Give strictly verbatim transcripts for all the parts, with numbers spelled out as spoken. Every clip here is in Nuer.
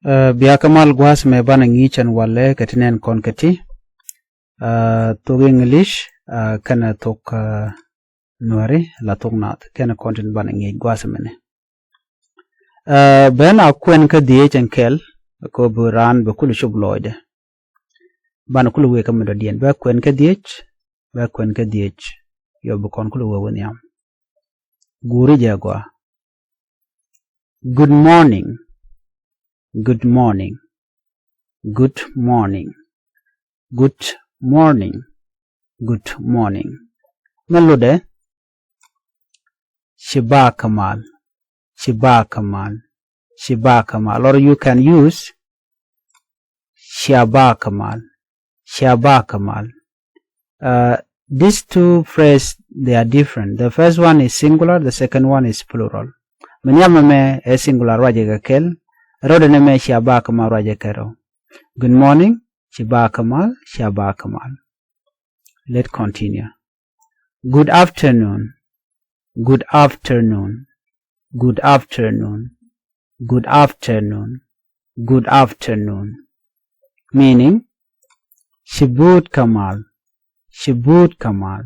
Ɛ, bia kɛ mal gua̱a̱th mɛ banɛ ŋi̱i̱c ɛn walɛ kɛ ti nɛn kɔn kɛ ti. Ɛ, thok English, ɛ, kɛnɛ thok, ɛ, Nuäri la thok Naath kɛnɛ kɔn tin banɛ ŋi̱i̱c gua̱a̱th mɛnɛ. Ɛ, ben a kuɛn kä dhiec ɛn kɛl kɛ bi raan bɛ kul cop lɔcdɛ. Banɛ kul wee kä mi dɔ̱diɛn bɛ kuɛn kä dhiec, bɛ kuɛn kä dhiec. Yɔ bi kɔn kul wee wä nhiam. Guuri jɛ gɔaa. Good morning. Good morning. Good morning. Good morning. Good morning. Mɛ lotdɛ, ci bak kɛ mal. Ci bak kɛ mal. Ci bak kɛ mal. Or you can use cia bak kɛ mal. Cia bak kɛ mal. Uh, these two phrases, they are different. The first one is singular, the second one is plural. Min yamɛ mɛ ɛ singular, ruacɛ kɛ kɛl. Rɔdɛ ni mɛ cia bak kɛ mal, ruacɛ kɛ rɛw. Good morning, ci bak kɛ mal, cia bak kɛ mal. Let's continue. Good afternoon. Good afternoon. Good afternoon. Good afternoon. Good afternoon. Meaning, ci buut kɛ mal. Ci buut kɛ mal.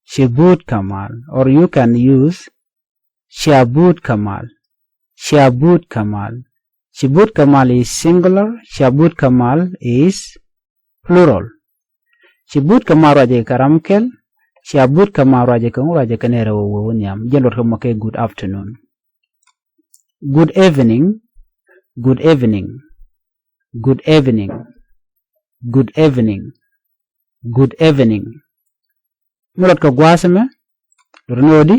Ci buut kɛ mal. Or you can use cia buut kɛ mal. Cia buut kɛ mal. Ci buut kɛ mal is singular. Cia buut kɛ mal is plural. Ci buut kɛ mal ruacɛ kɛ ram kɛl. Cia buut kɛ mal ruacɛ kɛ ŋu, ruacɛ kɛ nɛy rɛw wee wä nhiam. Jɛn luɔt kɛ mɔ kɛ good afternoon. Good evening. Good evening. Good evening. Good evening. Good evening. Mi luɔt kɛ gua̱a̱th mɛ, luɔt ni ɣöö di,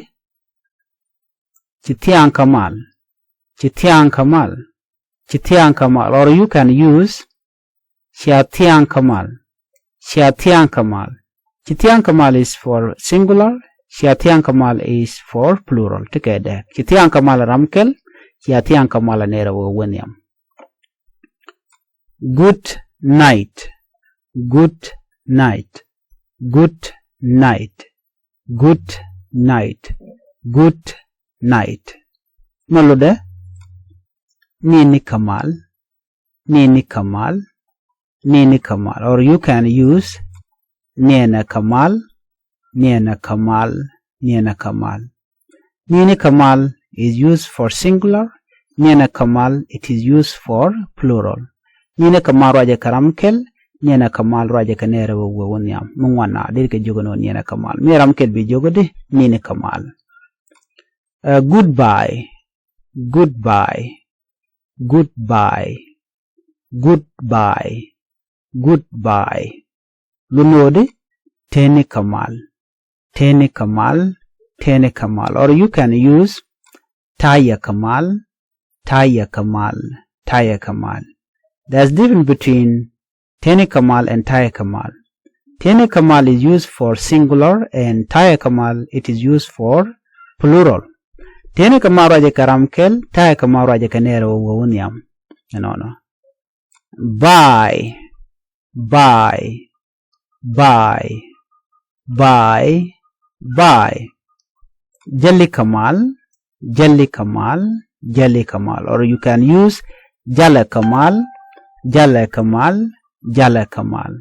ci thiaŋ kɛ mal. Ci thiaŋ kɛ mal. Ci thiaŋ kɛ mal. Or you can use cia thiaŋ kɛ mal. Cia thiaŋ kɛ mal. Ci thiaŋ kɛ mal is for singular. Cia thiaŋ kɛ mal is for plural. Ti kɛ dɛ. Ci thiaŋ kɛ mal ram kɛl. Cia thiaŋ kɛ mal nɛy rɛw wee wä nhiam. Good night. Good night. Good night. Good night. Good night. Mɛ lotdɛ, ni̱ni kɛ mal. Ni̱ni kɛ mal. Ni̱ni kɛ mal. Or you can use niɛnɛ kɛ mal. Niɛnɛ kɛ mal. Niɛnɛ kɛ mal. Ni̱ni kɛ mal is used for singular. Niɛnɛ kɛ mal, it is used for plural. Ni̱ni kɛ mal ruacɛ kɛ ram kɛl. Niɛnɛ kɛ mal ruacɛ kɛ nɛy rɛw wee wä nhiam. Mi ŋuan a deri kɛ jiök ni ɣöö niɛnɛ kɛ mal. Mi ram kɛl bi jiök di, ni̱ni kɛ mal. Uh, goodbye. Goodbye. Goodbye. Goodbye. Goodbye. Luɔt ni ɣöö di, teni kɛ mal. Teni kɛ mal. Teni kɛ mal. Or you can use tayɛ kɛ mal. Tayɛ kɛ mal. Tayɛ kɛ mal. There's difference between teni kɛ mal and tayɛ kɛ mal. Teni kɛ mal is used for singular and tayɛ kɛ mal, it is used for plural. Teni kɛ mal ruacɛ kɛ ram kɛl, tayɛ kɛ mal ruacɛ kɛ nɛy rɛw wee wä nhiam. Ɛnɔnɔ. Bye. Bye. Bye. Bye. Bye. Jäli kɛ mal. Jäli kɛ mal. Jäli kɛ mal. Or you can use jalɛ kɛ mal. Jalɛ kɛ mal. Jalɛ kɛ mal.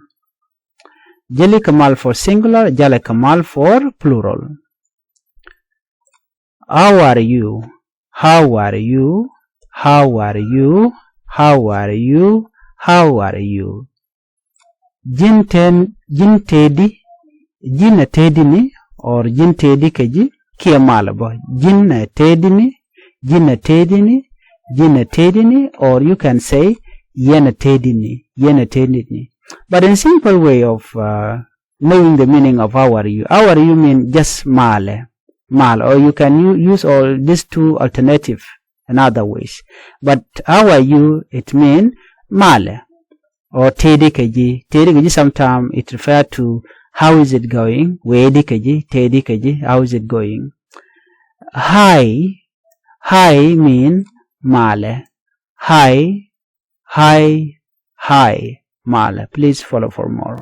Jäli kɛ mal for singular. Jalɛ kɛ mal for plural. How are you? How are you? How are you? How are you? How are you? Ji̱n tëë, ji̱n tëë di, ji̱n a tëë di ni, or ji̱n tëë di kɛ ji̱, kiɛ mal bä. Ji̱n a tëë di ni, ji̱n a tëë di ni, ji̱n a tëë di ni, or you can say, yɛn a tëë di ni, yɛn a tëë di ni. But in simple way of, uh, knowing the meaning of how are you, how are you mean just malɛ, mal, or you can u-, use all these two alternative in other ways. But how are you, it mean malɛ. Or tëë di kɛ ji̱, tëë di kɛ ji̱, sometimes it refer to how is it going, wee di kɛ ji̱, tëë di kɛ ji̱, how is it going. Hi, hi mean malɛ. Hi, hi, hi, malɛ. Please follow for more.